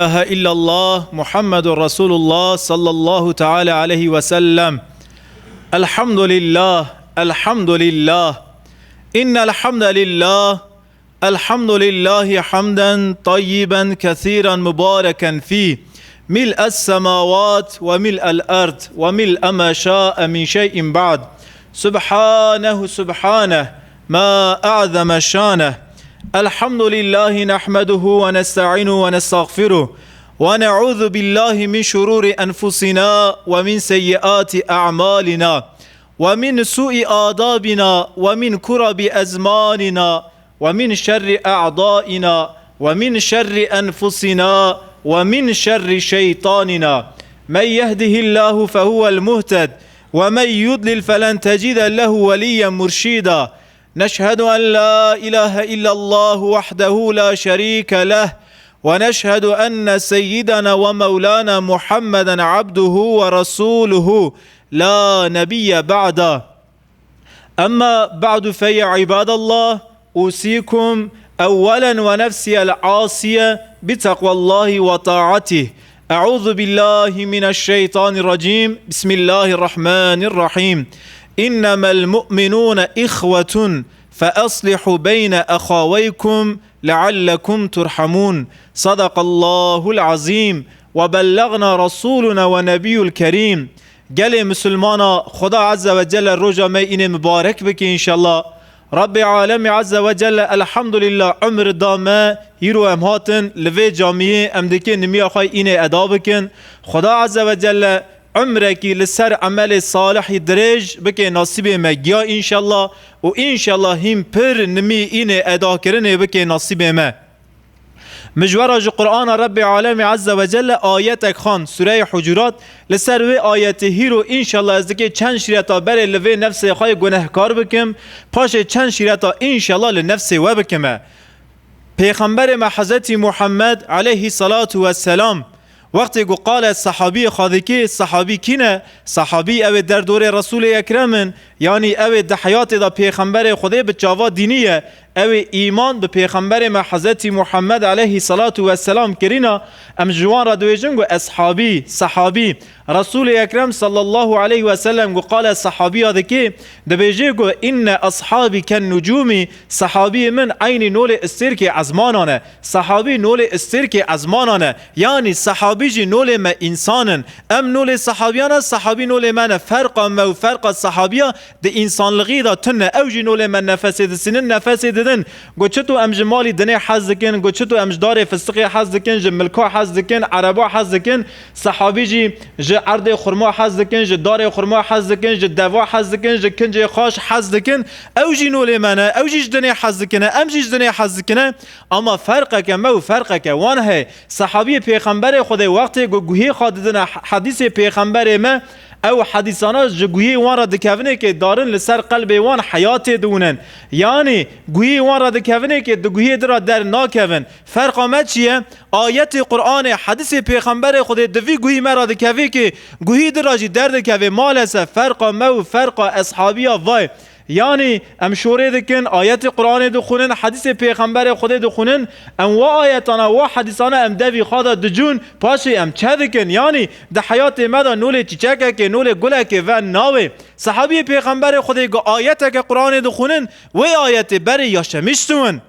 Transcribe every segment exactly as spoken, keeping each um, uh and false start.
إله إلا الله محمد رسول الله صلى الله تعالى عليه وسلم. الحمد لله، الحمد لله. إن الحمد لله، الحمد لله حمدا طيبا كثيرا مباركا فيه، ملء السماوات وملء الأرض وملء ما شاء من شيء بعد. سبحانه، سبحانه، ما أعظم شانه. الحمد لله نحمده ونستعينه ونستغفره، ونعوذ بالله من شرور أنفسنا ومن سيئات أعمالنا، ومن سوء آدابنا، ومن كرب أزماننا، ومن شر أعدائنا، ومن شر أنفسنا، ومن شر شيطاننا. من يهده الله فهو المهتد، ومن يضلل فلن تجد له وليا مرشدا. نشهد أن لا إله إلا الله وحده لا شريك له، ونشهد أن سيدنا ومولانا محمدا عبده ورسوله لا نبي بعده. أما بعد، فيا عباد الله، أوصيكم أولا ونفسي العاصية بتقوى الله وطاعته. أعوذ بالله من الشيطان الرجيم. بسم الله الرحمن الرحيم. إنما المؤمنون إخوة فأصلحوا بين أخويكم لعلكم ترحمون. صدق الله العظيم وبلغنا رسولنا ونبي الكريم. Gelê Musulmana, Xuda Azze ve Celle roja me înê mibarek bike înşallah. Rabbê Alemê Azze ve Celle elhamdulillah umr da me, hîro em hatin li vê camiyê, em dikê nimiya xwe înê eda bikin. Xuda Azze ve Celle umrekî li ser emelê salihî dirêj bike nasîbê me giya înşallah û înşallah hîn pir nimî înê edakirinê bike nasîbê me. Min ji we re ji Qur'ana Rabbê Alemê Azze ve Celle ayetek xwend, Sûreyê Hucurat, li ser wê ayetê hîro înşallah ez dikê çend şîreta berê li vê nefsê xwe yê gunehkar bikim, paşê çend şîreta înşallah li nefsê we bikime. Pêxemberê me Hezretî Muhammed aleyhî salatu ve selam, wextê ku qale sahabiyê xwe dikê, sahabî kî ne? Sahabî ew ê derdorê Resûlê Ekrem in, yanî ew ê di heyatê de Pêxemberê Xwedê bi çava dînî ye. Ew ê îman bi Pêxemberê me Hezretî Muhammed aleyhî salatu ve selam kirîna, em ji wan re dibêjin ku eshabî, sahabî. Resûlê Ekrem sallallahu aleyhi ve sellem ku qale sahabiya dikê, dibêje ku inne ashabî ken nucûmî, sahabiyê min eynî nolê istêrkê ezmanan e. Sahabî nolê istêrkê ezmanan e. Yanî sahabî jî nolê me însan in. Em nolê sahabiyan e, sahabî nolê me ne. Ferqa me û ferqa sahabiya di însanlixî de tune. Ew jî nolê me nefesê disînin, nefesê didin. Got çito em ji malî dinê hez dikin, got çito em ji darê fistiqê hez dikin, ji milka hez dikin, ereba hez dikin. Sahabî jî ji erdê xurma hez dikin, ji darê xurma hez dikin, ji deva hez dikin, ji kincê xaş hez dikin. Ew jî nolê me ne, ew jî ji dinê hez dikine, em jî ji dinê hez dikine. Ama ferqeke me û ferqeke wan heye. Sahabiyê Pêxemberê Xwedê wextê ku guhê xwe didine he-, hedîsê Pêxemberê me, ew hedîsana ji guhê wan re dikevinê ke darin li ser qelbê wan heyatê diwinin. Yanî guhê wan re dikevinê ke di guhê di re dernakevin. Ferqa me çi ye? Ayetê Qur'anê, hedîsê Pêxemberê Xwedê di vî guhî me re dikevê ke guhî di re jî derdikevê. Malesef ferqa me û ferqa eshabiya vay. Yanî em şorê dikin, ayetê Qur'anê dixwînin, hedîsê Pêxemberê Xwedê dixwînin, em wa ayetana, wa hedîsana em devî xwe de dicûn, paşê em çe dikin. Yanî di heyatê me de nolê çîçekekê, nolê gulekê ve nawê. Sahabiyê Pêxemberê Xwedê ku ayeteke Qur'anê dixwînin, wê ayetê berê yaşemiş diwin.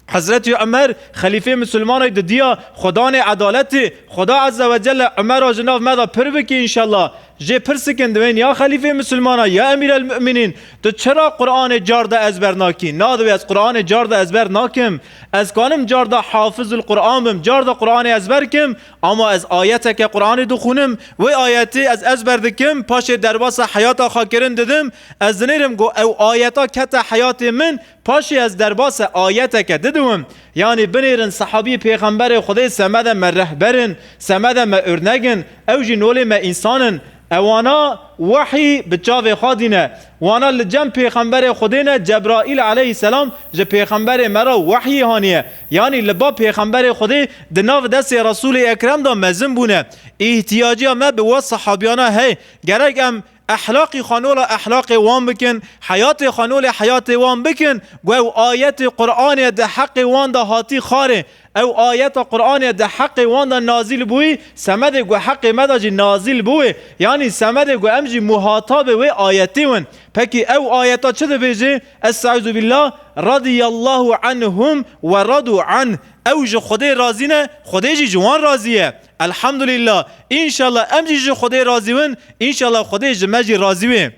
Hezretî Umer, xelîfê misilmanê didiya, Xudanê edaletê, Xuda Azze ve Celle Umera ji nav me de pir bike înşallah. Jê pirs dikin, dibên ya xelîfê misilmana, ya emîrelmumînîn, tu çira Qur'anê car de ezber nakî? Na, dibê ez Qur'anê car de ezber nakim. Ez kanim car de hafizul Qur'an bim, car de Qur'anê ezber kim, ama ez ayeteke Qur'anê dixwînim, wê ayetê ez ezber dikim, paşê derbasa heyata xwe kirin didim, ez dinêrim ku ew ayeta kete heyatê min, paşê ez derbasa ayeteke didiwim. Yanî binêrin sahabî Pêxemberê Xwedê semede me rehber in, semede me örnek in, ew jî nolê me însan in. Ewana wehî bi çavê xwe dîne. Wana li cem Pêxemberê Xwedê ne, Cebraîl aleyhisselam ji Pêxemberê me re wehyî haniye. Yanî li ba Pêxemberê Xwedê di nav destê Resûlê Ekrem de mezin bûne. Îhtiyaciya me bi we sahabiyana heye. Gerek em Ehlaqî xwe nola ehlaqê wan bikin, heyatê xwe nolê heyatê wan bikin, ku ew ayetê Qur'anê di heqê wan de hatî xwarê, ew ayeta Qur'anê di heqê wan de nazîl bûyî, semedê ku heqê me de jî nazîl bûyê, yanî semedê ku em jî muhatabê wê ayetê win. Pekî ew ayeta çi dibêje? Estaizu billah, radiyallahu anhum ve radu anh. Ew ji Xwedê razî ne, Xwedê jî ji wan razî ye. Elhamdulillah. Înşallah em jî ji Xwedê razî bin, înşallah Xwedê ji me jî razî wê.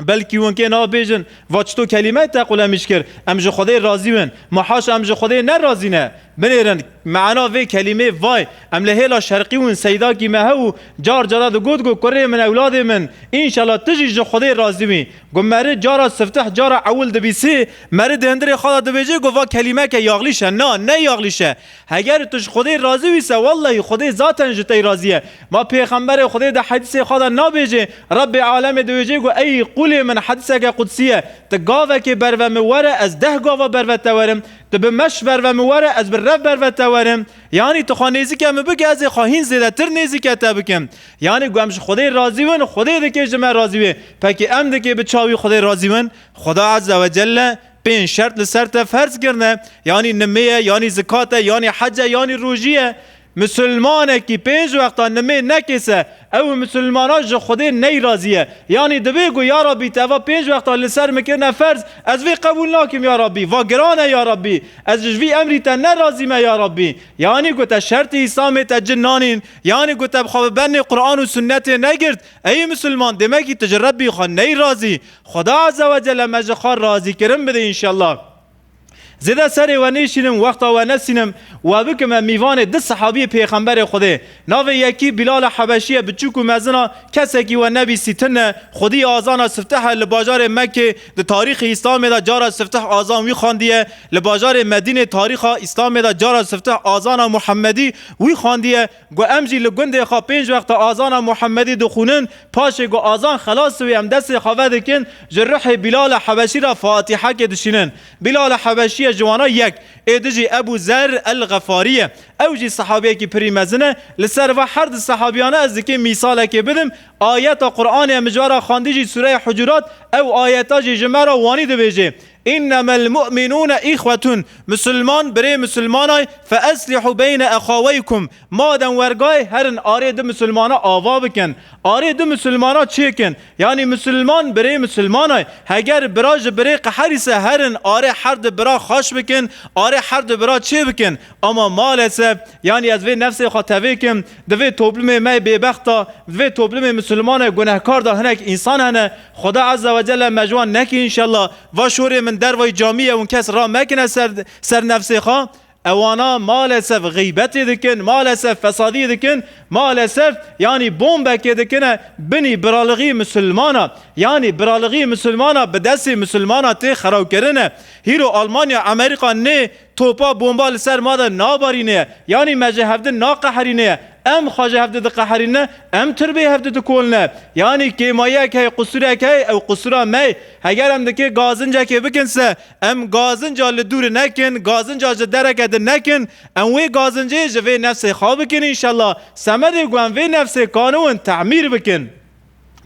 Belkî hûn kê nabêjin, va çito kelîme tequle miş kir, em ji Xwedê razî bin. Ma haşa em ji Xwedê ne razî ne. Binêrin, me'na vê kelîmê vay, em li hêla şerqî win seydakî me hew û car cara digot ku kurê min, ewladê min, înşallah tu jî ji Xwedê razî wî. Ku meri cara sifteh, cara ewil dibîsî, meri di hundirê xwe de dibêje ku va kelîmeke yaxlîş e. Na, ne yaxlîş e. Heger tu ji Xwedê razî wî se, wellahî Xwedê zaten ji te razî ye. Ma Pêxemberê Xwedê di hedîsê xwe de nabêje, Rebbê alemê dibêje ku ey qulê min, hedîseke qudsî ye, tu gavekê berve min were, ez deh gava berve te werim, tu bi meş berve min were, ez bi rev berve te werim. Yanî tu xwe nêzîke min bike, ez ê xwe hîn zêdetir nêzîke te bikim. Yanî ku em ji Xwedê razî bin, Xwedê dike ji me razî wê. Pekî em dike bi çawî Xwedê razî bin? Xweda Azze ve Celle pênc şert li ser te ferz kirine, yanî nimê ye, yanî zikat e, yanî hec e, yanî rojî ye. Misilmanekî pênc wexta nimê nekê se, ew misilmana ji Xwedê ney razî ye. Yanî dibê ku ya Rabbî, te va pênc wexta li ser min kirine ferz, ez vê qebûl nakim ya Rabbî, va giran e ya Rabbî, ez ji vî emrî te ne razî me ya Rabbî. Yanî ku te şertî Îslamê te cin nanîn, yanî ku te bi xwe bi benê Quran û Sunnetê negirt, ey misilman, demekî tu ji Rebbî xwe ney razî. Xweda Azze ve Celle me ji xwe razîkirin bide înşallah. Zêde serê we nêşînim, wexta we nesînim, we bikime mîvanê du sehabiyê Pêxemberê Xwedê. Navê yekî Bilal e Hebeşî ye, biçûk û mezin e, kesekî we nebîstî tune, xwedî azana sifteh e li bajarê Mekkê, di tarîxê Îslamê de cara sifteh azan wî xandiye, li bajarê Medînê tarîxa Îslamê de cara sifteh azana Muhemmedî wî xandiye. Got, em jî li gundê xwe pênc wexta azana Muhemmedî dixwînin, paşê ku azan xelas wî em destê xwe vedikin, ji ruhê Bilal e Hebeşî re Fatîhekê dişînin. Bilal e Hebeşî ye ji wana yek, ê di jî Ebû Zer el-Xefarî ye. Ew jî sehabiyekî pirî mezin e. Li ser va her du sehabiyane ez dikê mîsalekê bidim. Ayeta Qur'anê em ji we re xwendî jî Sûreya Hucurat, ew ayeta jî ji me re wanî dibêje. "Innemel mu'minûne îxwetun." Misilman birê misilmanay, "fe eslîhû beyne exaweykum." Madem wergay, herin arê du misilmana ava bikin. Arê du misilmana çêkin. Yanî misilman birê misilmanay. Heger bira ji birê qeherî se, herin arê her du bira xaş bikin, arê her du bira çê bikin. Ama maalesef, yanî ez vê nefsê xwe tevê kim, di vê toplumê me bêbexta, di vê toplumê misilmanê gunehkar de hinek însan hene. Xweda Azze ve Celle me ji wan neke înşallah. Va şorê min dervayî camî ye, hûn kes ramekine ser, ser nefsê xwe. Ewana maalesef xeybetê dikin, maalesef fesadiyê dikin, maalesef yanî bombekê dikine binî biralixî misilmana. Yanî biralixî misilmana bi destê misilmana tê xerawkirine. Hîro Almanya, Amerîka nê topa bomba li ser ma de nabarîne. Yanî me ji hevdin naqeherîne. Em xwe ji hevdin diqeherîne, em tirbê hevdin dikoline. Yanî kêmayiyek heye, qusurek heye, ew qusura me ye. Heger em dikê gazincekê bikin se, em gazinca li dûr nekin, gazinca ji dereke din nekin, em wê gazincê ji vê nefsê xwe bikin înşallah. Semedê ku em vê nefsê kanûn temîr bikin.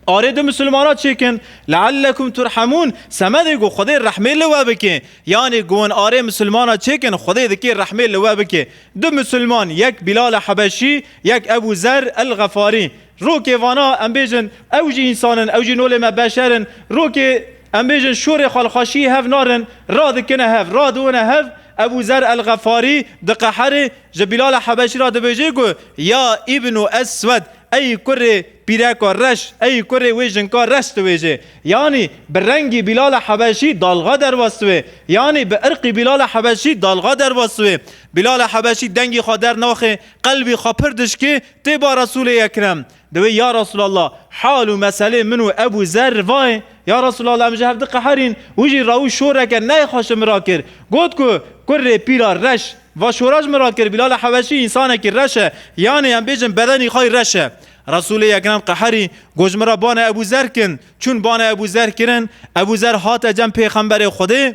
Arê du misilmana çêkin, "Leallekum turhemûn", semedê ku Xwedê rehmê li we bike. Yanî ku hûn arê misilmana çêkin, Xwedê dikê rehmê li we bike. Du misilman, yek Bilal e Hebeşî, yek Ebû Zer el-Xefarî. Rokê vana em bêjin, ew jî însan in, ew jî nolê me beşer in. Rokê em bêjin şorê xwe li xweşiyê hev narin, radikine hev, radiwine hev. Ebû Zer el-Xefarî diqeherê, ji Bilal e Hebeşî re dibêje ku, "Ya Îbnu Eswed, ey kurê pîreka reş, ey kurê wê jinka reş", dibêje. Yanî bi rengî Bilal e Hebeşî dalga derbas dibe. Yanî bi irqî Bilal e Hebeşî dalga derbas dibe. Bilal e Hebeşî dengî xwe dernaxe, qelbî xwe pir dişkê, tê ba Resûlê Ekrem. Dibê, "Ya Resûlallah, hal û meselê min û Ebû Zer va ye. Ya Resûlallah, em ji hev diqeherîn." Wî jî rawî şoreke neyê xwe ji min re kir. Got ku, "Kurê pîra reş, va şora ji min re kir, Bilal e Hebeşî însanekî reş e. Yanî em bêjin bedenî xwe reş e." Resûlê Ekrem qeherî, got, "Ji min re bane Ebû Zer kin." Çûn bane Ebû Zer kirin. Ebû Zer hate cem Pêxemberê Xwedê.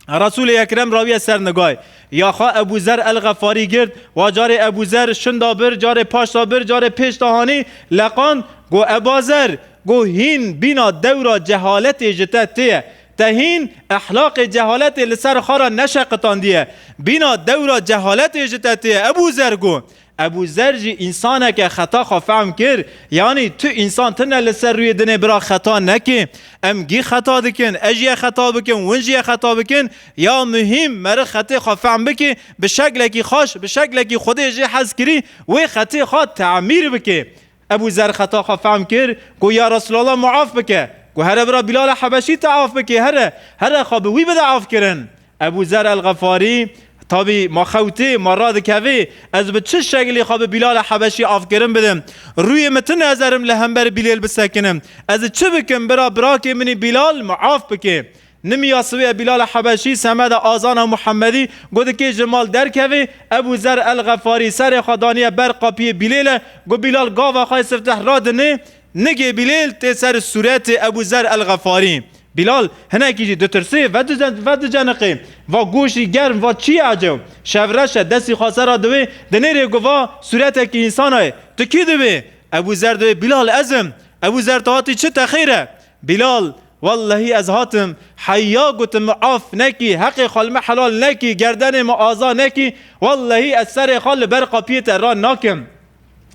Resûlê Ekrem rawiye ser nigay. Yaxa Ebû Zer el-Xefarî girt, wa carê Ebû Zer şinda bir, carê paşta bir, carê pêşta hanî leqand, got, "Eba Zer, Go hîn bîna dewra cehaletê ji te tê ye. Te hîn ehlaqê cehaletê li ser xwe re neşeqitandiye. Bîna dewra cehaletê ji te tê ye. Ebû Zer go. Ebû Zer jî însaneke xeta xwe fehm kir. Yanî tu însan tune li ser rûyê dinê bira xeta nekê. Em gî xeta dikin, ez jî ye xeta bikim, win jî ye xeta bikin. Ya muhîm meriv xetê xwe fehm bike, bi şeklekî xweş, bi şeklekî Xwedê jê hez kirî, wê xetê xwe temîr bike. Ebû Zer xeta xwe fehm kir, got, "Ya Resulallah, min af bike." Got, "Here bira Bilal Hebeşî te af bike, here, here xwe bi wî bide afkirin." Ebû Zer el-Xefarî, tabî ma xewtê, ma radikevê, "Ez bi çi şeklî xwe bi Bilal Hebeşî afkirin bidim? Rûyê min tune ez erim li hember Bilêl bisekinim. Ez çi bikim bira birakê min î Bilal min af bike." Nimiya sibê Bilal Hebeşî semeda azana Muhemmedî, got, "Dikê ji mal derkevê." Ebû Zer el-Xefarî serê xwe daniye ber qapiyê Bilêle, got, "Bilal, gava xwe sifteh radinê, nigê Bilêl tê ser sûretê Ebû Zer el-Xefarî." Bilal hinekî jî ditirsê, vedicen-, vediceniqê, va goşî germ, va çi ye ecew? Şevreş e, destî xwe sera diwê, dinêrê, got, "Va sûretekî însana ye, tu kî dibê?" Ebû Zer diwê, "Bilal, ez im." Ebû Zer, "Tu hatî çi, te xêr e?" Bilal, "Wellehî ez hatim, heya gotim min af nekî, heqê xwe li min helal nekî, gerdenê min aza nekî, wellehî ez serê xwe li ber qapiyê te ra nakim."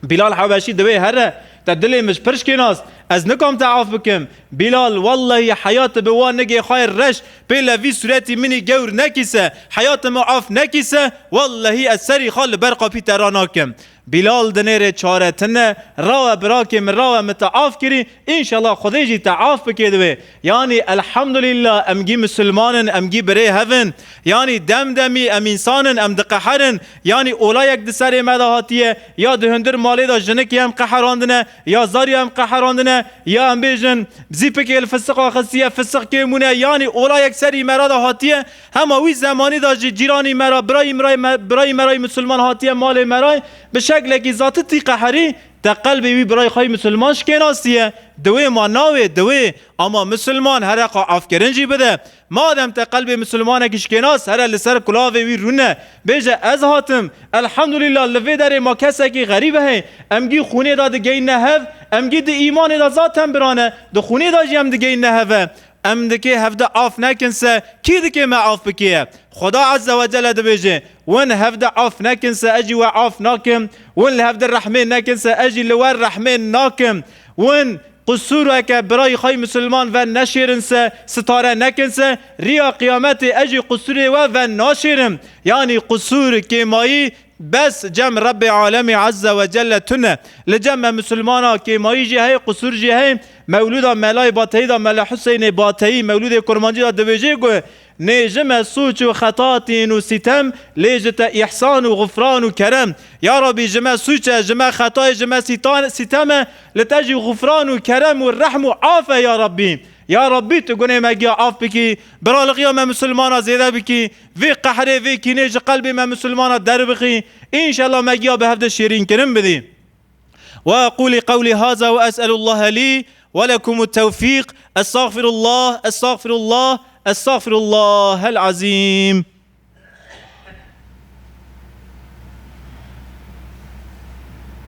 Bilal Hebeşî diwê, "Here, te dilê min ji pir şikênas, ez nikam te af bikim." Bilal, "Wellehî heya tu bi wan nigê xwe yê reş pê le vî sûretî min î gewr nekî se, heya tu min af nekî se, wellehî ez serî xwe li ber qapî te ra nakim." Bilal dinêrê, "Çare tine, rawe birakê min, rawe min te af kirî, înşallah Xwedê jî te af bike," diwê. Yanî elhamdulillah, em gî misilman in, em gî birê hev in. Yanî dem demî em însan in, em diqeherin. Yanî olayek di serê me de hatiye, ya di hundir malê de jinikê em qeherandine, ya zarî em qeherandine, ya em bêjin zîpikê li fisiqa xistiye, fisik kêmûne. Yanî olayek serî me re de hatiye. Hema wî zemanî de jî cîranî me re, birayî mirayî me, birayî me re yî misilman hatiye malê me re, bi şeklekî zatitî qeherî, te qelbê wî birayî xwe yî misilman şikênastiye. Diwê ma nawê, diwê. Ama misilman here xwe afkirin jî bide. Madem te qelbê misilmanekî şikênas, here li ser kulavê wî rûne. Bêje, "Ez hatim." Elhamdulillah, li vê derê ma kesekî xerîb heye. Em gî xûnê de digeyne hev, em gî di îmanê de zaten birane. Di xûnê de jî em digeyne heve. Em dikê hevde af nekin se, kî dikê me af bikê? Xweda Azze ve Celle dibêje, "Win hevde af nekin se, ez jî we af nakim. Win li hevde rehmê nekin se, ez jî li we rehmê nakim. Win qusûreke birayî xwe yî misilman ve neşêrin se, sitare nekin se, riya qiyametê ez jî qusûrê we ve naşêrim." Yanî qusûr, kêmayî, bes cem Rebbê Alemê Azze ve Celle tune. Li cem me misilmana kêmayî jî heye, qusûr jî heye. Mewlûda Melayê Bateyî de, Mela Huseynê Bateyî, mewlûdê kurmancî de dibêje ku, "Nê ji me sûc û xetatîn û sîtem, lê ji te îhsan û xufran û kerem." Ya Rabbî, ji me sûc e, ji me xeta ye, ji me sîtan-, sîtem e, li te jî xufran û kerem û rehm û af e ya Rabbî. Ya Rabbî, tu gunê me giya af bikî, biralixiya me misilmana zêde bikî, vê qehrê, vê kînê ji qelbê me misilmana derbixî, înşallah me giya bi hevde şêrînkirin bidî. وأقول قولي هذا وأسأل الله لي ولكم التوفيق. أستغفر الله، أستغفر الله، أستغفر الله العظيم.